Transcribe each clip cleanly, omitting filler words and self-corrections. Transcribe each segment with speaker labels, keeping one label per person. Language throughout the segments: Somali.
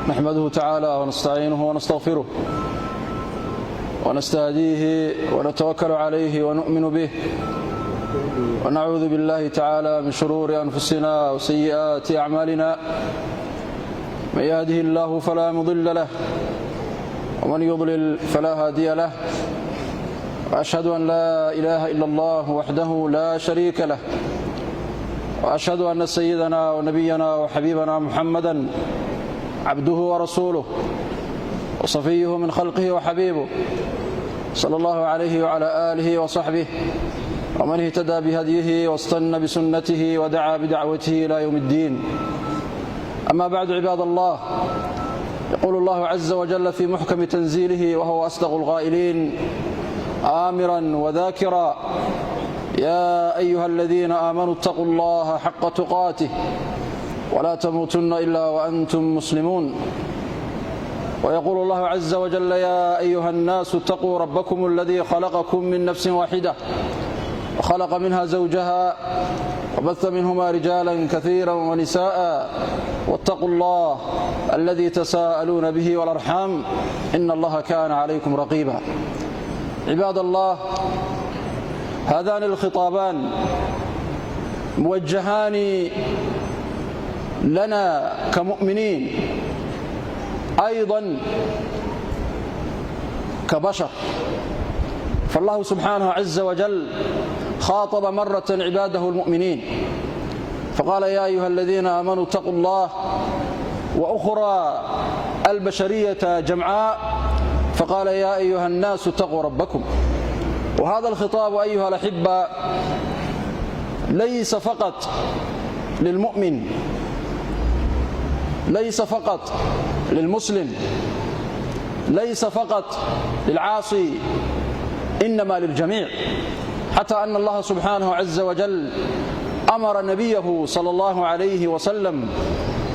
Speaker 1: نحمده تعالى ونستعينه ونستغفره ونستهديه ونتوكل عليه ونؤمن به، ونعوذ بالله تعالى من شرور أنفسنا وسيئات أعمالنا. من يهده الله فلا مضل له، ومن يضلل فلا هادي له. وأشهد أن لا إله إلا الله وحده لا شريك له، وأشهد أن سيدنا ونبينا وحبيبنا محمدا عبده ورسوله وصفيه من خلقه وحبيبه، صلى الله عليه وعلى آله وصحبه ومن اهتدى بهديه واستنى بسنته ودعا بدعوته إلى يوم الدين. أما بعد، عباد الله، يقول الله عز وجل في محكم تنزيله وهو أصدق القائلين، آمرا وذاكرا: يا أيها الذين آمنوا اتقوا الله حق تقاته ولا تموتن إلا وأنتم مسلمون. ويقول الله عز وجل: يا أيها الناس اتقوا ربكم الذي خلقكم من نفس واحدة وخلق منها زوجها وبث منهما رجالا كثيرا ونساء، واتقوا الله الذي تساءلون به والأرحام، إن الله كان عليكم رقيبا. عباد الله، هذان الخطابان موجهان لنا كمؤمنين، أيضا كبشر. فالله سبحانه عز وجل خاطب مرة عباده المؤمنين فقال: يا أيها الذين آمنوا اتقوا الله، وأخرى البشرية جمعاء فقال: يا أيها الناس اتقوا ربكم. وهذا الخطاب، أيها الأحبة، ليس فقط للمؤمن، ليس فقط للمسلم، ليس فقط للعاصي، إنما للجميع، حتى أن الله سبحانه عز وجل أمر نبيه صلى الله عليه وسلم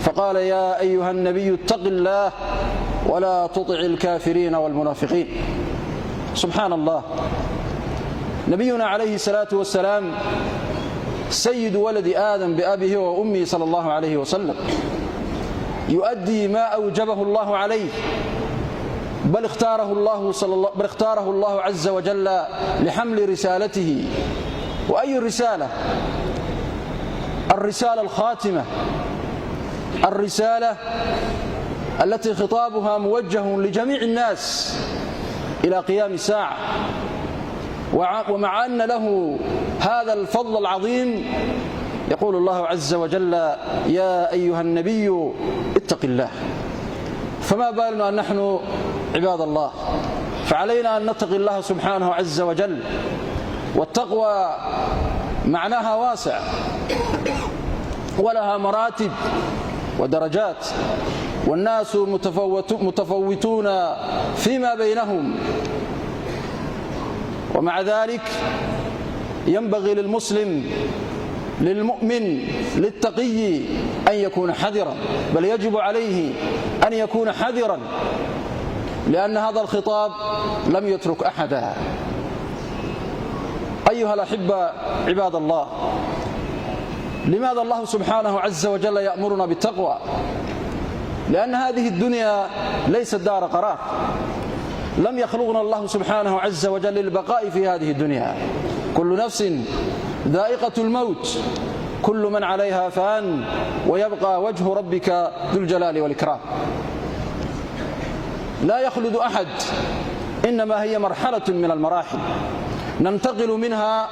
Speaker 1: فقال: يا أيها النبي اتق الله ولا تطع الكافرين والمنافقين. سبحان الله، نبينا عليه الصلاة والسلام، سيد ولد آدم بأبيه وأمه صلى الله عليه وسلم، يؤدي ما أوجبه الله عليه، بل اختاره الله عز وجل لحمل رسالته. وأي رسالة؟ الرسالة الخاتمة، الرسالة التي خطابها موجه لجميع الناس إلى قيام الساعة. ومع أن له هذا الفضل العظيم، يقول الله عز وجل: يا أيها النبي اتق الله. فما بالنا نحن عباد الله؟ فعلينا أن نتقي الله سبحانه عز وجل. والتقوى معناها واسع ولها مراتب ودرجات، والناس متفوتون فيما بينهم، ومع ذلك ينبغي للمسلم، للمؤمن، للتقي أن يكون حذرا، بل يجب عليه أن يكون حذرا، لأن هذا الخطاب لم يترك أحدا. أيها الأحبة، عباد الله، لماذا الله سبحانه عز وجل يأمرنا بالتقوى؟ لأن هذه الدنيا ليست دار قرار. لم يخلقنا الله سبحانه عز وجل للبقاء في هذه الدنيا. كل نفس ذائقة الموت، كل من عليها فان، ويبقى وجه ربك ذو الجلال والإكرام. لا يخلد أحد، إنما هي مرحلة من المراحل ننتقل منها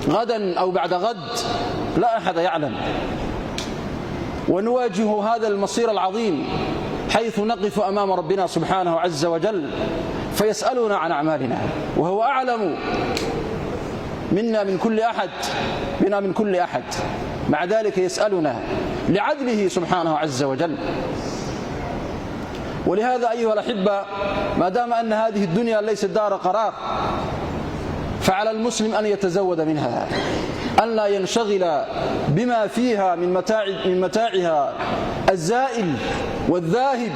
Speaker 1: غدا أو بعد غد، لا أحد يعلم، ونواجه هذا المصير العظيم حيث نقف أمام ربنا سبحانه عز وجل فيسألنا عن أعمالنا، وهو أعلم منا من كل أحد، بنا من كل أحد. مع ذلك يسألنا لعدله سبحانه عز وجل. ولهذا، أيها الأحبة، ما دام أن هذه الدنيا ليست دار قرار، فعلى المسلم أن يتزود منها، أن لا ينشغل بما فيها من متاعها الزائل والذاهب،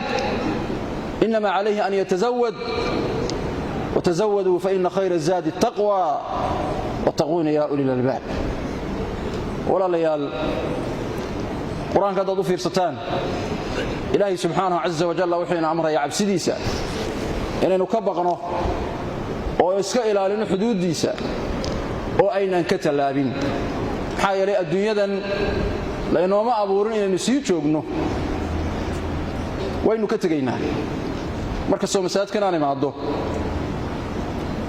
Speaker 1: إنما عليه أن يتزود: وتزودوا فإن خير الزاد التقوى واتقون يا أولي الألباب. Walaalayaal, Qur-aanka haddaad u fiirsataan. Ilaahay subxaanahu casa wajalla wuxuu ina amrayaa cabsidiisa inaynu ka baqno oo iska ilaalino xuduuddiisa oo aynaan ka tallaabin. Maxaa yeelay, adduunyadan laynooma abuurin inaynu sii joogno, waynu ka tegaynaa. Markastoo masaajidkan aan imaaddo,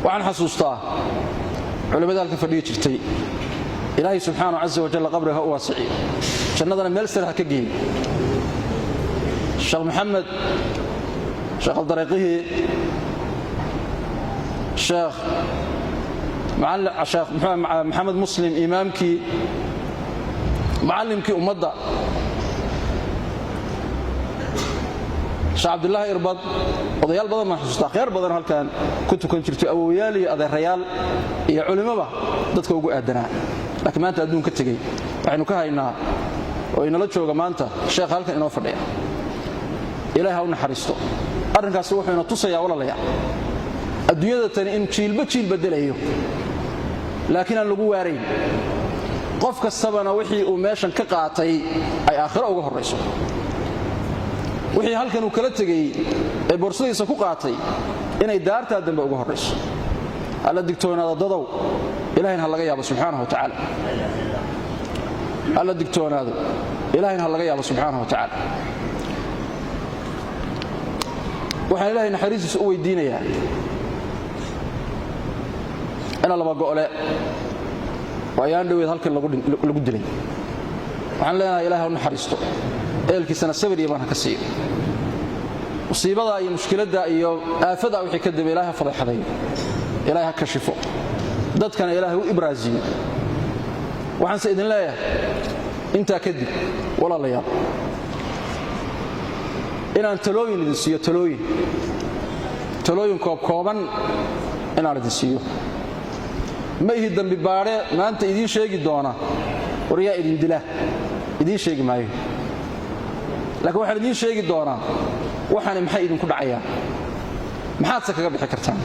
Speaker 1: waxaan xasuustaa culimmada halka fadhiyi jirtay. Ilaahay subxaanahu casa wajalla qabriga ha u waasiciyo, jannadana meel sare ha ka geeyo. Sheekh Maxamed Sheekh Aldariiqihii, Sheekh Maxamed Muslim imaamkii, mucallimkii ummadda, Sheekh Cabdulaahi Irbad, odayaal badan baan xusuustaa, khayr badan halkan ku tukan jirtay, awowayaal iyo adeerayaal iyo culimmoba dadka ugu aadanaa, laakiin maanta adduun ka tegey. Waxaynu ka haynaa oo inala jooga maanta sheekh halkan inoo fadhiya. Ilahay ha u naxariisto. Arrinkaasi wuxuu ina tusayaa, walaalayaal, adduunyada tani in jiilba jiil bedelayo, laakiin aan lagu waarayn. Qof kastabana wixii uu meeshan ka qaatay ay aakhiro uga horrayso. Wixii halkan uu kala tegey ee boorsadiisa ku qaatay inay daartaa dambe uga horrayso. Hala digtoonaada dadow, ilahayna ha laga yaabo subxaanahu wa tacaala. Hala digtoonaado, ilahayna ha laga yaabo subxaanahu wa tacaala. Waxaan Ilahay naxariistiisa u weydiinayaa ina laba go'le oo ayaan dhoweed halkan lagu dilay. Waxaan leenahay, Ilahay ha u naxariisto, ehelkiisana sabir iyo baan ha ka siiyo. Musiibadaa iyo mushkiladda iyo aafadaa wixii ka dambe Ilahay ha fadeexadayo, Ilahay ha kashifo, dadkana Ilaahay u ibraasiyo. Waxaanse idin leeyahay intaa kadib, walaalayaal, inaan talooyin idin siiyo, talooyin koobkooban inaan idin siiyo. Ma ihi dambi baadhe maanta idiin sheegi doona waryaa idin dila, idiin sheegi maayo, laakiin waxaan idiin sheegi doonaa waxaani maxay idinku dhacayaan, maxaadse kaga bixi kartaan.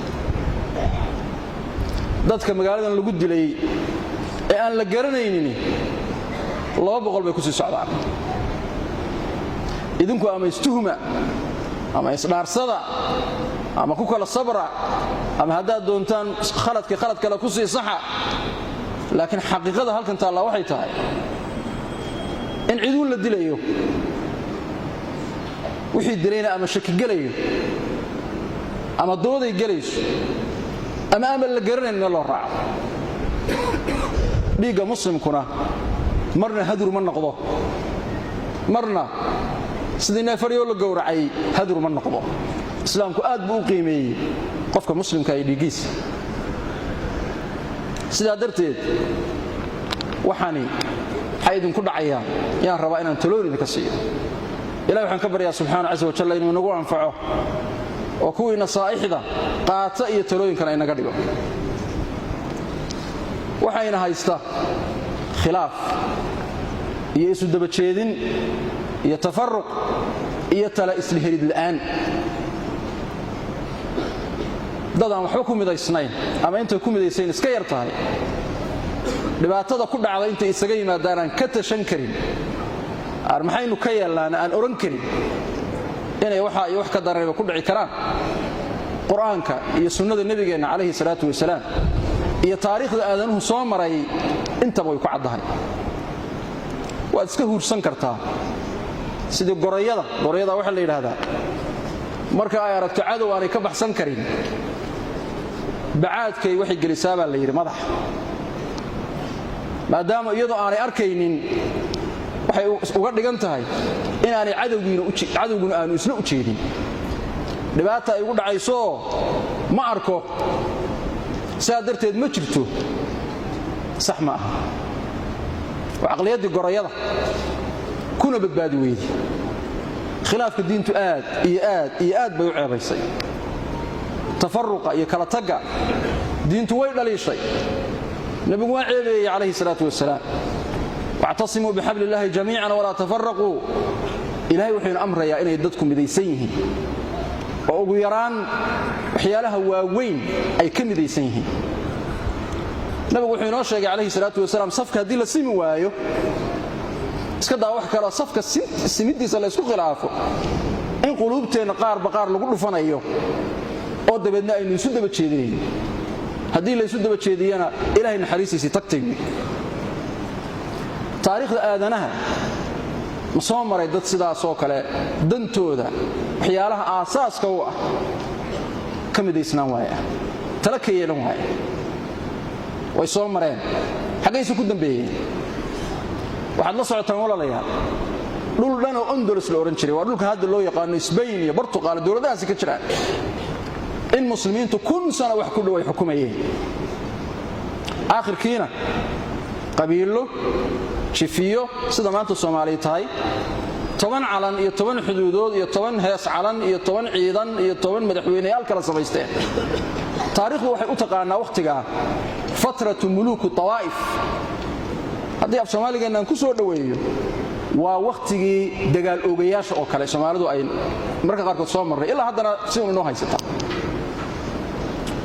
Speaker 1: Dadka magaaladan lagu dilay ee aan la garanaynin 200 bay ku sii socdaan. Idinku ama istuhma ama isdhaarsada ama ku kala sabra ama haddaad doontaan khaladkii khalad kale ku sii saxa, laakiin xaqiiqada halkan taallaa waxay tahay in ciduun la dilayo, wixii dilayna ama shaki gelayo ama dooday gelayso ama aman la garanayn meel loo raaco. Dhiigga muslimkuna marna hadur ma noqdo, marna sidii neefaryoo la gowracay hadur ma noqdo. Islaamku aad buu u qiimeeyey qofka muslimka iyo dhiiggiisa. Sidaa darteed, waxaani waxay idinku dhacayaan yaan rabaa inaan talooyin idinka siiyo. Ilahi waxaan ka baryaa subxaana casa wajalla inuu inagu anfaco oo kuwii nasaa'ixda qaata iyo talooyinkana inaga dhigo. Waxayna haysta khilaaf iyo isu dabajeedin iyo tafaruq iyo tala isla helid la'aan. Dad aan waxba ku midaysnayn ama intay ku midaysayn iska yar tahay, dhibaatada ku dhacda intay isaga yimaadaan aan ka tashan karin, aan maxaynu ka yeellaana aan odhan karin, inay waxa iyo wax ka daranayba ku dhici karaan. Qur-aanka iyo sunnada nebigeenna calayhi salaatu wasalaam iyo taariikhda aadanuhu soo maray intaba way ku caddahay. Waad iska huursan kartaa sidii gorayada. Gorayada waxaa la yidhaahdaa, marka ay aragto cadow aanay ka baxsan karin, bacaadkay waxay gelisaa baa la yidhi madax, maadaama iyadoo aanay arkaynin waxay uga dhigan tahay inaanay cadowguna aanu isla u jeedin. Dhibaata ay ugu dhacaysooo ma arko, sidaa darteed ma jirto. Sax ma aha, waa caqliyaddii gorayada, kuna badbaadi weydi. Khilaafka diintu aad iyo aad iyo aad bay u ceebaysay. Tafaruqa iyo kala tagga diintu way dhaliishay. Nebigu waa ceebeeyey calayhi salaatu wasalaam: "Wactasimuu bixabli illaahi jamiican walaa tafaraquu." Ilahay wuxuu ina amrayaa inay dadku midaysan yihiin oo ugu yaraan waxyaalaha waaweyn ay ka midaysan yihiin. Nabigu wuxuu inoo sheegay calayhi salaatu wasalaam, safka haddii la simi waayo, Iska daa wax kaleo, safka simidiisa la ysku khilaafo, in quluubteenna qaarba qaar lagu dhufanayo oo dabeedna aynu isu daba jeedinayno. Haddii laysu daba jeediyana, Ilahay naxariistiisii tagtay wey. Taariikhda aadanaha ma soo maray dad sidaasoo kale dantooda, waxyaalaha aasaaska u ah, ka midaysnaan waaya, tala ka yeelan waaya? Way soo mareen. Xaggayse ku dambeeyeen? Waxaad la socotaan, walaalayaal, dhul dhan oo Ondolos la odhan jiray, waa dhulka hadda loo yaqaano Sbain iyo Bortuqaal, dowladahaasi ka jiraan, in Muslimiintu 1000 sano wax ku dhow ay xukumayeen. Aakhirkiina qabiilo, jifiyo, sida maanta Soomaaliya tahay, 10 calan iyo 10 xuduudood iyo 10 hees calan iyo 10 ciidan iyo 10 madaxweyneyaal kala samaysteen. Taariikhdu waxay u taqaanaa wakhtigaa fatratu muluuku tawaa'if. Haddii af Soomaaligeenna aan ku soo dhoweeyo, waa wakhtigii dagaal oogayaasha oo kale. Soomaalidu ay mararka qaarkood soo marray, ilaa haddana si un inoo haysata.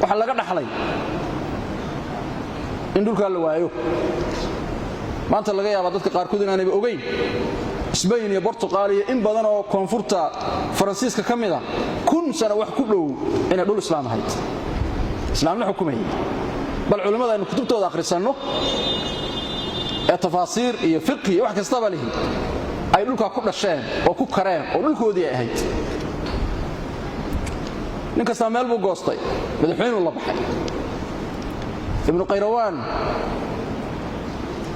Speaker 1: Waxaa laga dhaxlay in dhulkaa la waayo. Maanta laga yaabaa dadka qaarkood inaanayba ogayn, Sbain iyo Bortuqaal iyo in badan oo koonfurta Faransiiska ka mida, 1000 sano wax ku dhow inay dhul Islaam ahayd, Islaamna xukumayay. Bal culimmada aynu kutubtooda akhrisanno ee tafaasiir iyo fiqhi iyo wax kastaba lihi ay dhulkaa ku dhasheen oo ku kareen oo dhulkoodii ay ahayd. Nin kastaa meel buu goostay, madaxweynuu la baxay. Ibnu Qayrawaan,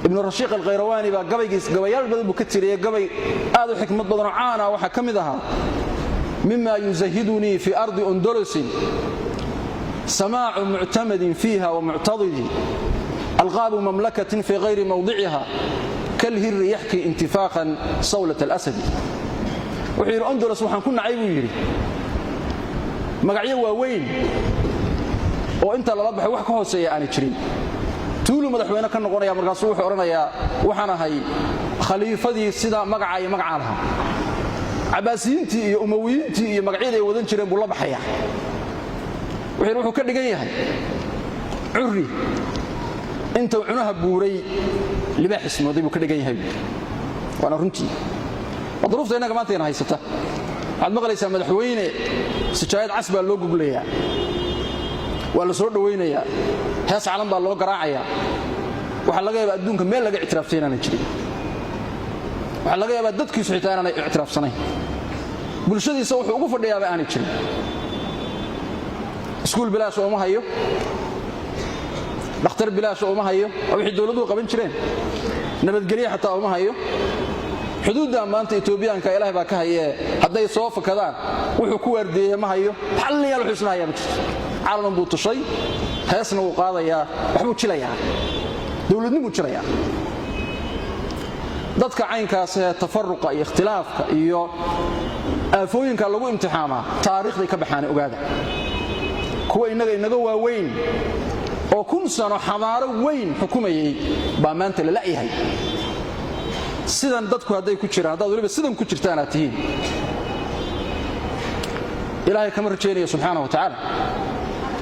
Speaker 1: Ibnu Rashiiq Alkhayrawaani baa gabaygiis, gabayaal badan buu ka tiriyey, gabay aad u xikmad badanoo caana waxaa ka mid ahaa: "Mima yuzahidunii fi ardi Ondolosin samaacu muctamadin fiiha wamuctadidi alqaabu mamlakatin fii hayri mawdiciha kalhiri yaxkii intifaaqan sawlat alasadi." Wuxuu yidhi: Ondolos waxaan ku nacay, buu yidhi, magacyo waaweyn oo inta lala baxay wax ka hooseeya aanay jirin. Tuulu madaxweyne ka noqonaya, markaasuu wuxuu odhanayaa: "Waxaan ahay khaliifadii sida magaca iyo magacaa lahaa." Cabaasiyiintii iyo Umawiyiintii iyo magacyadii ay wadan jireen buu la baxaya. Wuxuu yidhi: wuxuu ka dhigan yahay curri intuu cunaha buuray libaax ismooday buu ka dhigan yahay. Waana runtii, waa duruufta innaga maanta ina haysata. Waxaad maqlaysaa madaxweyne, sijaayad cas baa loo guglayaa, waa la soo dhowaynayaa, hees calan baa loo garaacayaa. Waxaa laga yaabaa adduunka meel laga ictiraaftay inaanay jirin. Waxaa laga yaabaa dadkiisu xitaa inaanay ictiraafsanayn, bulshadiisa wuxuu ugu fadhiyaaba aanay jirin. Iskuul bilaash ooma hayo, dhakhtar bilaash ooma hayo, waa wixii dowladuhu qaban jireen. Nabadgelye xataa ooma hayo. Xuduudda maanta Etoobiyaanka Ilahay baa ka hayee, hadday soo fakadaan wuxuu ku waardeeye ma hayo. Xalliyaal wuxuu isla hayaa ma jirto. Calan buu tushay, heesna wuu qaadayaa, waxbuu jilayaa, dowladnimuu jilayaa. Dadka caynkaas ee tafaruqa iyo ikhtilaafka iyo aafooyinka lagu imtixaamaa taariikhday ka baxaane. Ogaada, kuwa innaga inaga waaweyn oo 1000 sano xamaaro weyn xukumayay baa maanta la la'yahay. Sidan dadku hadday ku jiraan, haddaad waliba sidan ku jirtaan aad tihiin, Ilaahay kama rajaynayo subxaana wa tacaala.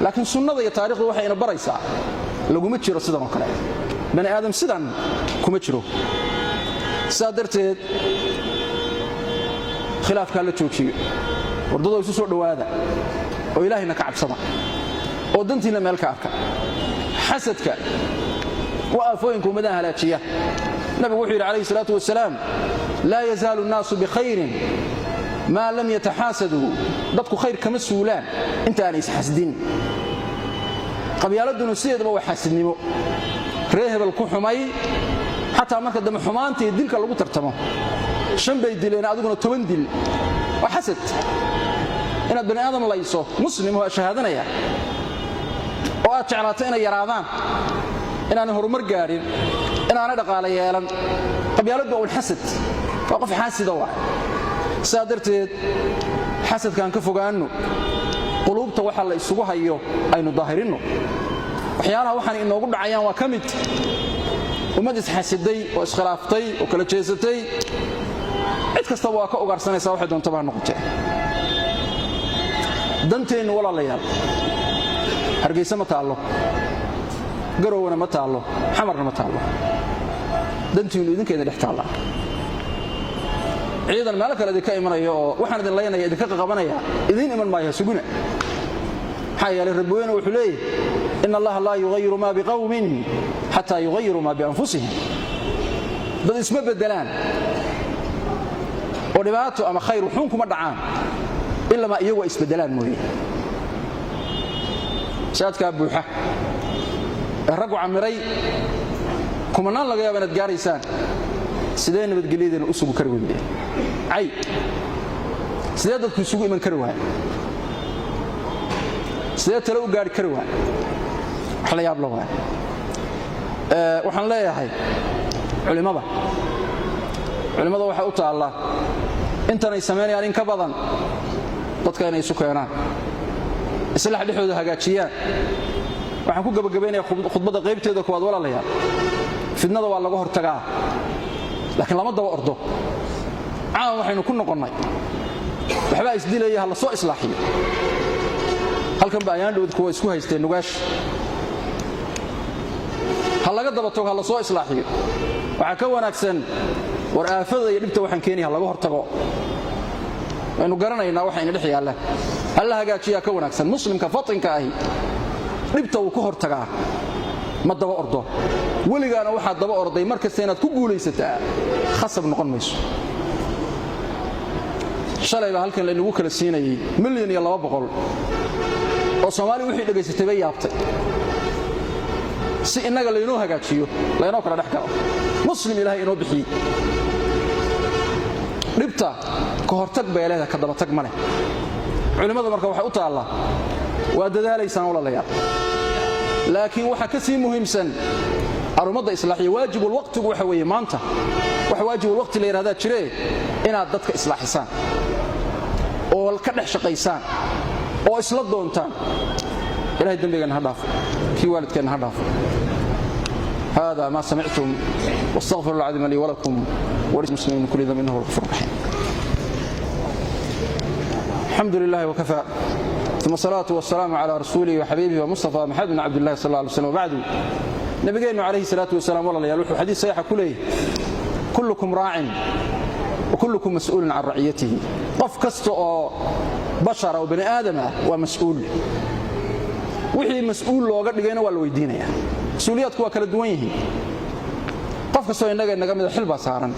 Speaker 1: Laakiin sunnada iyo taarikhdu waxay ina baraysaa laguma jiro sidan oo kale. Bani aadam sidan kuma jiro. Sidaa darteed khilaafkaa la joojiyo. Wardadoo isu soo dhowaada oo Ilaahayna ka cabsada oo dantiinna meel ka arka. Xasadka waa aafooyinka ummadaha halaajiya. Nabigu wuxuu yidhi calayhi salaatu wasalaam: "Laa yazaalu nnaasu bikhayrin maa lam yataxaasaduu." Dadku khayr kama suulaan inta aanay isxasdin. Qabyaaladuna sideedaba waa xaasidnimo. Ree hebel ku xumay, xataa marka dambe xumaanta iyo dilka lagu tartamo, 5 bay dileen, adiguna 10 dil, waa xasad. Inaad bani aadam layso, Muslim oo shahaadanaya, oo aad jeclaato inay yaraadaan, inaanay horumar gaadhin, inaanay dhaqaale yeelan, qabyaaladdu waa un xasad, waa qof xaasida waa. Sidaa darteed xasadkaan ka fogaanno. Quluubta waxa la isugu hayo aynu daahirinno. Waxyaalaha waxaan inoogu dhacayaan waa ka mid ummad isxasiday oo iskhilaaftay oo kala jeesatay. Cid kastaba waa ka ugaarsanaysaa, waxay doontaba ha noqotee. Danteennu, walaalayaal, Hargayse ma taallo, Garowna ma taallo, Xamarna ma taallo. Dantiinnu idinkeeda dhex taallaa. Ciidan meelo kale idinka imanaya oo waxaan idin laynaya idinka qaqabanaya idiin iman maayo, suguna. Maxaa yeelay Rabbweyne wuxuu leeyahy: "In Allaha laa yugayiru maa biqawmin xataa yugayiruu maa bianfusihim." Dad isma beddelaan oo dhibaato ama khayr wuxuun kuma dhacaan ilamaa iyagu ay isbeddelaan mooye. Saadkaa buuxa ee raggu camiray, kumanaan laga yaaba inaad gaaraysaan, sidee nabadgelyadeena u sugi kari weyde? Cay, sidee dadku isugu iman kari waaya? Sidee tale u gaari kari waaya? Wax la yaab la waaya. Waxaan leeyahay culimmada, culimmada waxay u taallaa intanay samaynayaan in ka badan, dadka inay isu keenaan, islax dhexdooda hagaajiyaan. Waxaan ku gebagabaynayaa khudbadda qaybteeda koowaad, walaalayaal, fidnada waa laga hortagaa, laakiin lama daba ordo. Caawan waxaynu ku noqonnay waxbaa isdilaya, ha la soo islaaxiyo. Halkan ba ayaan dhowd kuwa isku haysteen Nugaash, ha laga daba tago, ha la soo islaaxiyo. Waxaa ka wanaagsan, war aafada iyo dhibta waxaan keenaya ha laga hortago. Waynu garanaynaa waxa ina dhex yaalla, ha la hagaajiyaa ka wanaagsan. Muslimka fatinka ahi dhibta wuu ka hortagaa, ma daba ordo. Weligaana waxaad daba orday mar kasta inaad ku guulaysataa khasab noqon mayso. Shalay baa halkan laynagu kala siinayey 1,200,000 oo Soomaali wixii dhegaysatay bay yaabtay, si innaga laynoo hagaajiyo, laynoo kala dhex galo. Muslim Ilaahay inoo bixiyey, dhibta ka hortag bay leedahay, ka dabatag ma leh. Culimmada marka waxay u taallaa, waa dadaalaysaan walaalayaal, laakiin waxaa ka sii muhiimsan arummadda islaaxiya. Waajibul waqtigu waxa weeye maanta waxa waajibul waqti la yidhahdaa jiree, inaad dadka islaaxisaan oo ka dhex shaqaysaan oo isla doontaan. Ilahay dembigeenna ha dhaafo, kii waalidkeenna ha dhaafo. هذا ما سمعتم، واستغفر العظيم لي ولكم وللمسلمين من كل ذنب، انه هو الغفور الرحيم. الحمد لله وكفى، ثم الصلاة والسلام على رسوله وحبيبه ومصطفى محمد بن عبد الله صلى الله عليه وسلم، وبعد. Nabigeennu calayhi salaatu wasalaam, walaalayaal, wuxuu xadiis saxiixa ku leeyahy: "كلكم راع وكلكم مسؤول عن رعيته." Qof kasta oo bashara oo bani aadam ah waa mas'uul, wixii mas'uul looga dhigayna waa la weydiinaya. Mas-uuliyaadku waa kala duwan yihiin. Qof kastoo innaga inaga mida xil baa saaran.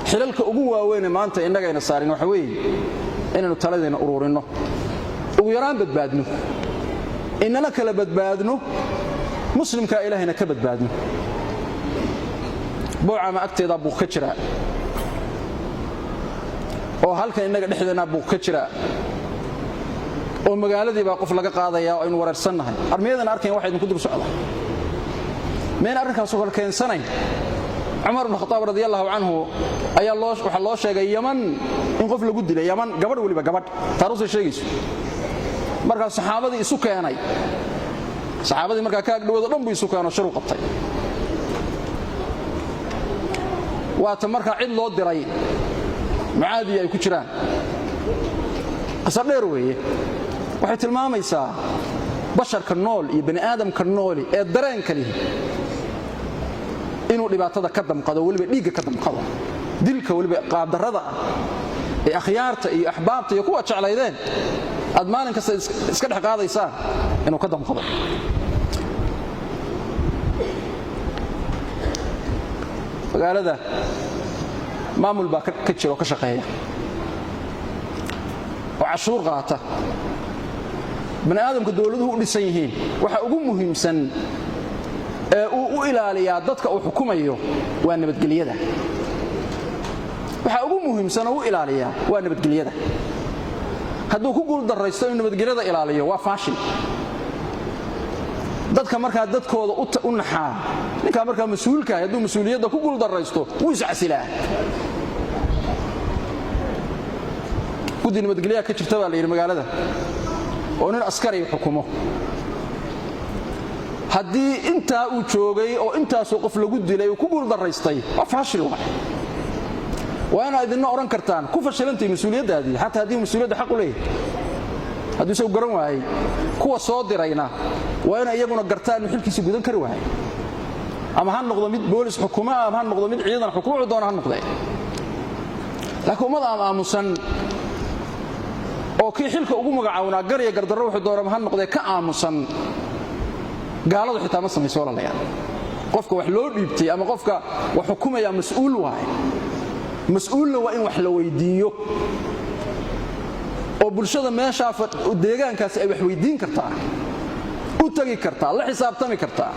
Speaker 1: Xilalka ugu waaweyne maanta innagayna saarin waxa weeye inaynu taladayna ururinno, ugu yaraan badbaadno, inana kala badbaadno, muslimkaa Ilaahayna ka badbaadno. Boocama agteedaa buuq ka jira, oo halkan innaga dhexdeennaa buuq ka jira, oo magaaladii baa qof laga qaadaya oo aynu wareersannahay. Armiyadan arkayn waxa idinku dul socda, miyayna arrinkaasoo kale keensanayn? Cumar ibn Khataab radi allahu canhu ayaa waxaa loo sheegay Yaman in qof lagu dilay, Yaman, gabadh, weliba gabadh, taariikhday sheegayso. Markaas saxaabadii isu keenay, saxaabadii markaa ka agdhawoodo dhan buu isu keeno, shir u qabtay. Waata markaa cid loo diray, Mucaadiya ay ku jiraan. Qiso dheer weeye. Waxay tilmaamaysaa basharka nool iyo bani aadamka nooli ee dareenka lihi inuu dhibaatada ka damqado, weliba dhiigga ka damqado, dilka weliba qaabdarrada ah ee akhyaarta iyo axbaabta iyo kuwa jeclaydeen aad maalin kasta iska dhex qaadaysaan inuu ka damqado. Magaalada maamul baa ka jira oo ka shaqeeya oo cashuur qaata. Bani aadamka dowladuhu u dhisan yihiin, waxa ugu muhiimsan ee uu u ilaaliyaa dadka uu xukumayo waa nabadgelyada. Waxa ugu muhiimsan oo u ilaaliyaa waa nabadgelyada. Hadduu ku guuldarraysto inuu nabadgelyada ilaaliyo, waa faashil. Dadka markaa dadkooda u naxaa, ninkaa markaa mas-uulkaah hadduu mas-uuliyadda ku guuldarraysto, wuu iscasilaa. Guddi nabadgelyaha ka jirta baa la yidhi magaalada oo nin askari xukumo. Haddii intaa uu joogay oo intaasoo qof lagu dilay uu ku guuldarraystay, waa faashil. Waay waa inaad idinna odhan kartaan ku fashilantay mas-uuliyaddaadii, xataa haddii mas-uuliyadda xaq u leeyahay. Hadduu isagu garan waayey, kuwa soo dirayna waa inay iyaguna gartaan inuu xilkiisa gudan kari waayay, ama ha noqdo mid boolis xukuma, ama ha noqdo mid ciidan xukuma, wuxuu doona ha noqdee. Laakiin ummad aan aamusan oo kii xilka ugu magacawnaa garya gardarro wuxuu doonaba ha noqdee ka aamusan, gaaladu xitaa ma samayso, walaalayaal. Qofka wax loo dhiibtay ama qofka wax xukumaya mas-uul waaye. Mas-uulna waa in wax la weydiiyo oo bulshada meeshaa deegaankaasi ay wax weydiin kartaa, u tagi kartaa, la xisaabtami kartaa,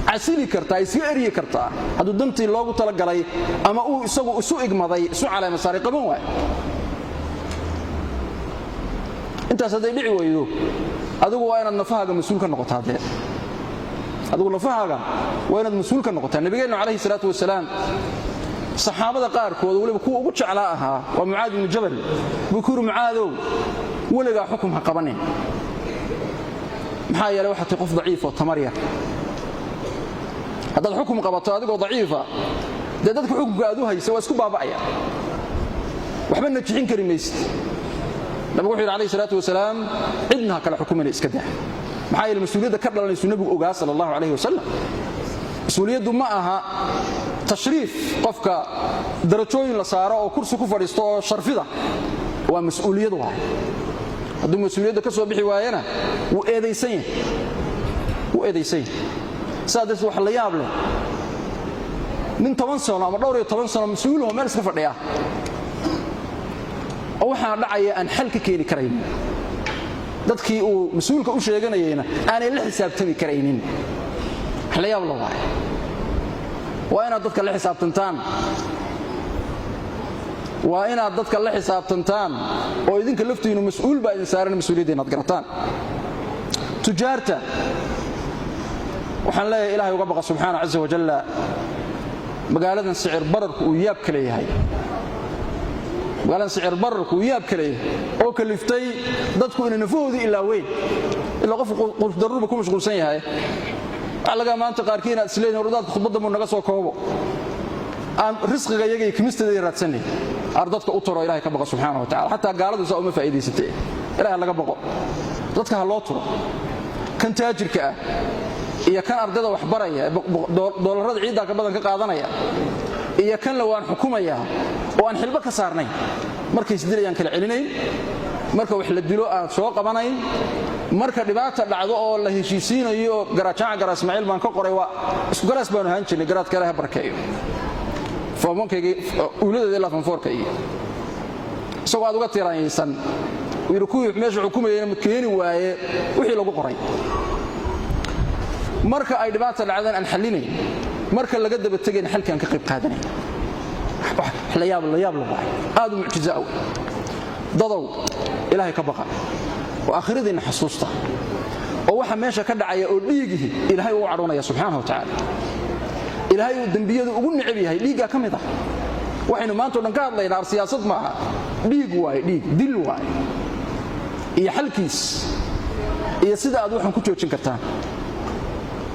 Speaker 1: casili kartaa, iska eryi kartaa hadduu dantii loogu talagalay ama uu isagu isu igmaday, isu caleema saaray qaban waayo. Intaas hadday dhici weydo, adigu waa inaad nafahaaga mas-uul ka noqotaa. Dee adigu nafahaaga waa inaad mas-uul ka noqotaa. Nabigeennu calayhi salaatu wasalaam saxaabada qaarkood, weliba kuwa ugu jeclaa ahaa waa Mucaad ibnu Jabal, buu ku yidhi: "Mucaadow, weligaa xukum ha qabanin. Maxaa yeelay waxaa tahay qof daciif oo tamar yar. Haddaad xukum qabato adigoo daciifa, dee dadka xukunka aad u haysa waa isku baaba'aya, waxba najixin kari maysid." Nabigu wuxuu yidhi alayhi salaatu wasalaam: "Cidna ha kala xukumina, iska daa." Maxaa yeele mas-uuliyadda ka dhalanaysu nebigu ogaa sala allahu calayhi wasalam. Mas-uuliyaddu ma aha tashriif qofka darajooyin la saaro oo kursi ku fadhiisto oo sharfida. Waa mas-uuliyad waay. Hadduu mas-uuliyadda ka soo bixi waayana, wuu eedaysan yahay, wuu eedaysan yahay. Sidaa darteed waxa la yaab leh nin 10 sano ama dhowr iyo toban sano mas-uulahoo meel iska fadhiya oo waxaa dhacaya aan xal ka keeni karaynin, dadkii uu mas-uulka u sheeganayayna aanay la xisaabtami karaynin. Wax la yaab la waaye. Waa inaad dadka la xisaabtantaan, waa inaad dadka la xisaabtantaan oo idinka laftiinnu mas-uul baa idin saaran, mas-uuliyadda inaad garataan. Tujaarta waxaan leeyahay: Ilahay uga baqa subxaana caza wajalla. Magaaladan sicir bararku uu yaab ka leeyahay, magaaladan sicir bararku uu yaab ka leeyahay oo kaliftay dadku inay nafahoodii ilaaweyn, ilaa qofku daruurba ku mashquulsan yahay. Waxaa laga maanta qaarkii inaad isleeyihin wardaadka khudbadda muu naga soo koobo, aan risqiga iyaga iyo kimisteeda raadsanay. Ar dadka u turo, Ilahay ka baqa subxaana wa tacala. Xataa gaaladu saa uma faa'iidaysatee. Ilahay laga baqo, dadka ha loo turo. Kan taajirka ah iyo kan ardayda wax baraya ee doolarada ciiddaa ka badan ka qaadanaya iyo kan la waan xukumayaa oo aan xilbo ka saarnayn, markay isdilayaan kala celinayn, marka wax la dilo aan soo qabanayn, marka dhibaata dhacdo oo la heshiisiinayo oo garaajaca gara Ismaaciil baan ka qoray, waa isku garaas baanu ahaan jirnay. Garaadka Ilaah barkeeyo, form one-kaygii uuladeeda ilaa form four-kaygii, isagoo aad uga tiraanyaysan uu yidhi kuwii meesha xukumayayna keeni waaye wixii lagu qoray. Marka ay dhibaata dhacdaan aan xallinayn, marka laga daba tegayn xalkaan ka qayb qaadanayn. Wax la yaab la yaab la waay, aad u mucjizo aw. Dadow, Ilaahay ka baqa oo aakhiradiinna xasuusta, oo waxa meesha ka dhacaya oo dhiigihi Ilaahay uu cadhoonaya subxaanahu wa tacaala. Ilaahay uu dembiyadu ugu necab yahay dhiiggaa ka mid ah. Waxaynu maanta o dhan ka hadlaynaa ar siyaasad maaha, dhiig waaye, dhiig dil waaye iyo xalkiis iyo sida aad waxaan ku joojin kartaan.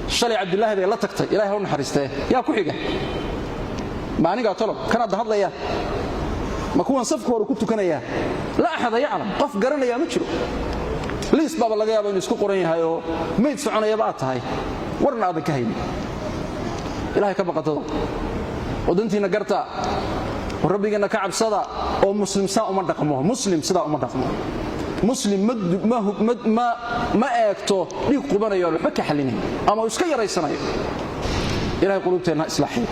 Speaker 1: Shalay Cabdilaahi bay la tagtay, Ilahay ha u naxariistee. Yaa ku xiga? Ma anigaa talo kan hadda hadlaya? Ma kuwan safka hore ku tukanaya? Laa axada yaclam. Qof garanayaa ma jiro. Liis baaba laga yaaba inuu isku qoran yahay oo mayd soconayaba aad tahay, warna aadan ka haynin. Ilahay ka baqatado oo dantiinna garta oo rabbigiinna ka cabsada, oo muslim saa uma dhaqmo. Muslim sidaa uma dhaqmo. Muslim ma eegto dhiig qubanayo waxba ka xallinayn ama uu iska yaraysanayo. Ilahay quluubteenna ha islaaxiyo.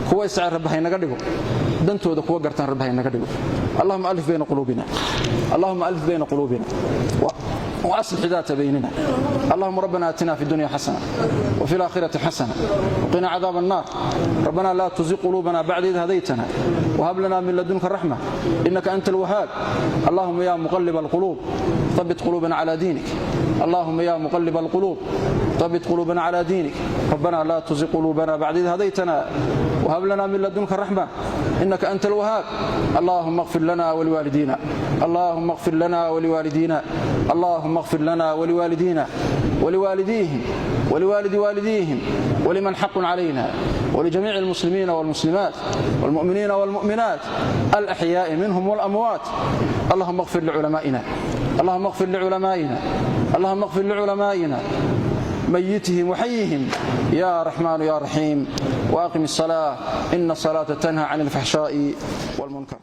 Speaker 1: Kuwa isjecel Rabbi haynaga dhigo, dantooda kuwa gartaan Rabbi haynaga dhigo. اللهم ألف بين قلوبنا، اللهم ألف بين قلوبنا وأصلح ذات بيننا. اللهم ربنا آتنا في الدنيا حسنة وفي الآخرة حسنة وقنا عذاب النار. ربنا لا تزغ قلوبنا بعد إذ هديتنا وهب لنا من لدنك الرحمة إنك أنت الوهاب. اللهم يا مقلب القلوب، ثبت قلوبنا على دينك. اللهم يا مقلب القلوب، ثبت قلوبنا على دينك. ربنا لا تزغ قلوبنا بعد إذ هديتنا وهب لنا من لدنك الرحمة إنك أنت الوهاب. اللهم اغفر لنا ولوالدينا، اللهم اغفر لنا ولوالدينا، اللهم اغفر لنا ولوالدينا ولوالديهم ولوالد والديهم ولمن حق علينا ولجميع المسلمين والمسلمات والمؤمنين والمؤمنات الأحياء منهم والأموات. اللهم اغفر لعلمائنا، اللهم اغفر لعلمائنا، اللهم اغفر لعلمائنا. ميتهم وحيهم يا رحمن يا رحيم. وأقم الصلاة، إن الصلاة تنهى عن الفحشاء والمنكر.